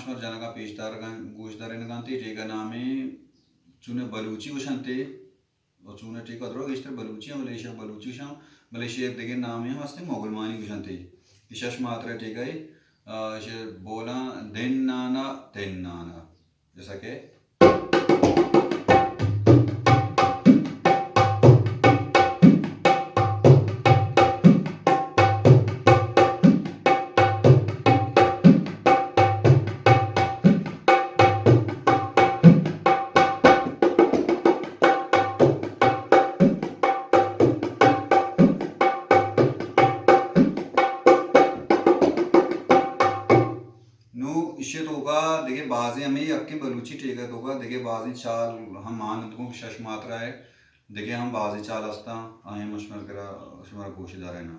شمار جنگا پیش دارگاں، گوش دارینگاں تے ٹیکہ نامیں چونے بلوچی گوشنتے، و چونے ٹیکہ درو گیشتر بلوچی ہم، بلے ایشاں بلوچی شاں، بلے ایشی دگہ نامے ہم ہستے مغلمانی گوشنتے۔ ایشش ماترا ٹیکہ ای، آ، ایشی بولاں دن نانا، تن نانا۔ جیسا کہ نوں ایشی توکا دگہ بازیں ہمے یکیں بلوچی ٹیکہ توکا دگہ بازیں چال ہم مان انت گوں شش ماترا ء دگہ ہم بازیں چال ہستاں، آیاں من شمار کرا شمارا گوش داریناں۔